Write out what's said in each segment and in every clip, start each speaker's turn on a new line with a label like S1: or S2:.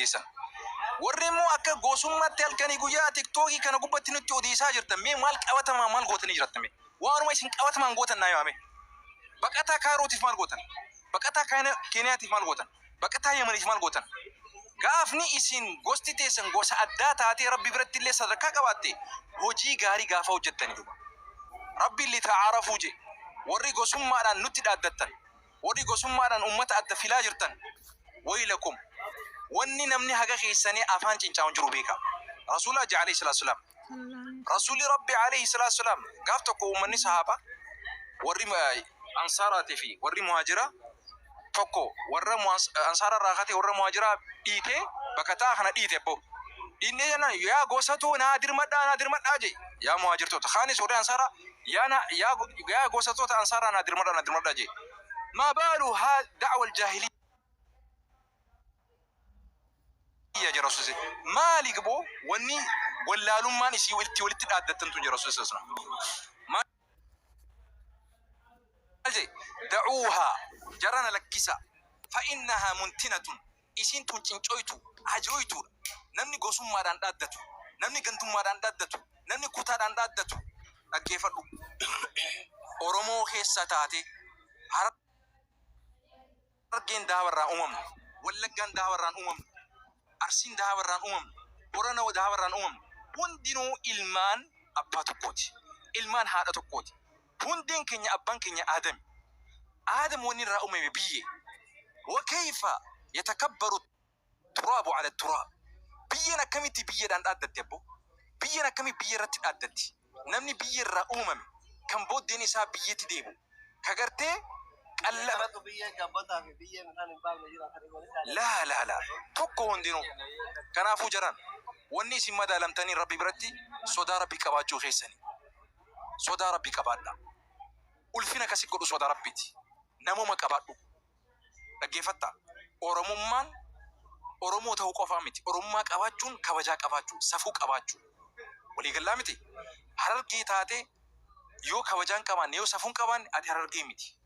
S1: dandeessan. Warri immoo akka gosummaatti halkanii guyyaa tiktookii kana gubbatti nutti odeessaa jirtan mee maal qabatamaa maal gootanii jiraattan mee? Waanuma isin qabatamaan gootan naa himaa mee? Baqataa Kaayirootiif maal gootan? Baqataa Keeniyaatiif maal gootan? Baqataa Yamaniif maal gootan? Gaafni isin gosti teessan gosa addaa taatee Rabbi biratti illee sadarkaa qabaatte hojii gaarii gaafa hojjattani duba. Rabbiin lita'aarafuu je. Warri gosummaadhaan nutti dhaaddattan, warri gosummaadhaan ummata adda filaa jirtan, waylakum. Wanni namni haga keessanii afaan cincaa'u hin jiru beekaa. Rasuulaa je alayhi salaatu salaam. Rasuulli Rabbi alayhi salaatu salaam gaaf tokko ummanni sahaabaa warri ansaaraatii fi warri muhaajiraa tokko warra ansaara irraa kate warra muhaajiraa dhiitee bakka ta'a kana dhiite abbo. Dhiinnee jennaan yaa gosatuu naa dirmadhaa naa dirmadhaa jee yaa muhaajirtoota kaanis warri ansaaraa yaa na yaa yaa gosatoota ansaaraa naa dirmadhaa naa dirmadhaa jee. Maa baalu haa da'wal jaahiliyyaa jee rasuulli maali gboo wanni wallaalummaan isii itti walitti dhaaddattan tun jee rasuulli sallallahu alaihi wasallam. Maal jee da'uuhaa jarana lakkisa fa'innahaa muntinatun isiin tun cincoytu ajooytuudha. Namni gosummaadhaan dhaaddatu, namni gantummaadhaan dhaaddatu, namni kutaadhaan dhaaddatu dhaggeeffadhu. Oromoo keessa taate Harargeen daabarraa uumamne, Wallaggaan daabarraan uumamne, Arsiin daabarraan uumamne, Borana daabarraan uumamne. Hundinuu ilmaan abbaa tokkooti. Ilmaan haadha tokkooti. Hundeen keenya abbaan keenya Aadami. Aadam wanni irraa uumame biyyee. Wa kayfa yatakabbaru turaabu ala turaab. Biyyeen akkamitti biyyeedhaan dhaaddatti abbo? Biyyeen akkamitti biyyee irratti dhaaddatti? Namni biyyee irraa uumame kan booddeen isaa biyyeetti deebi'u ka gartee qallaba
S2: Kanatu biyyee gabbataa fi biyyee midhaan hin baafne jira kan walitti dhaaddatu.
S1: Laa laa laa tokko hundinuu. Kanaafuu jaraan wanni isin madaalamtanii Rabbi biratti sodaa Rabbi qabaachuu keessani. Sodaa Rabbi qabaadhaa. Ulfina kasi godhu sodaa Rabbiiti. Namuma qabaadhu. Dhaggeeffattaa? Oromummaan Oromoo ta'uu qofaa miti. Oromummaa qabaachuun kabajaa qabaachuu, safuu qabaachuu. Walii gallaa miti? Harargee taatee yoo kabajaa hin qabaanne, yoo safuu hin qabaanne ati Harargee miti.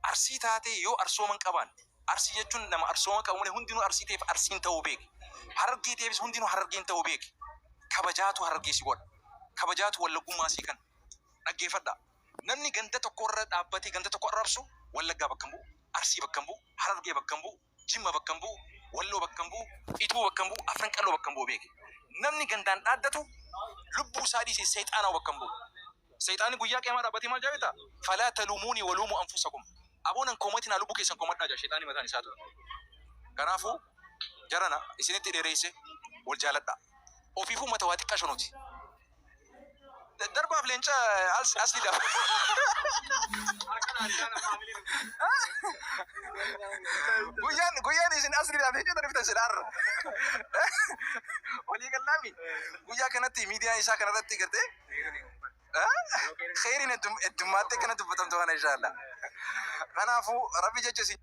S1: Arsii taatee yoo arsooma hin qabaanne, Arsii jechuun nama arsooma qabu malee hundinuu Arsii ta'eef Arsiin ta'uu beeki. Harargee ta'eefis hundinuu Harargeen ta'uu beeki. Kabajaatu Harargee si godha. Kabajaatu Wallaggummaa sii kanna. Dhaggeeffadhaa. Namni ganda tokko irra dhaabbatee ganda tokko arrabsu Wallaggaa bakka hin bu'u, Arsii bakka hin bu'u, Harargee bakka hin bu'u, Jimma bakka hin bu'u, Walloo bakka hin bu'u, Ituu bakka hin bu'u, Afran Qalloo bakka hin bu'u beeki. Namni gandaan dhaaddatu lubbuu isaa dhiisee seexaanaa bakka hin bu'u. Seexaanni guyyaa qiyaamaa dhaabbatee maal jedha beektaa? Falaa taluumuunii waluumuu anfusakum. Aboo nan komatinaa lubbuu keessan komadhaa jedha sheexaanni mataan isaatu. Kanaafuu jarana isinitti dheereesse wal jaaladhaa. Ofiifuu mata waa xiqqasho nuti. Darbaaf leenca asliidhaaf. Guyyaan guyyaan isin asliidhaaf leenca darbtan sin har'a. Walii gallaami. Guyyaa kanatti miidiyaan isaa kanarratti gartee kheyriin heddummaattee kana dubbatamtu kana inshallah. Kanaafuu rabbi jecha isin.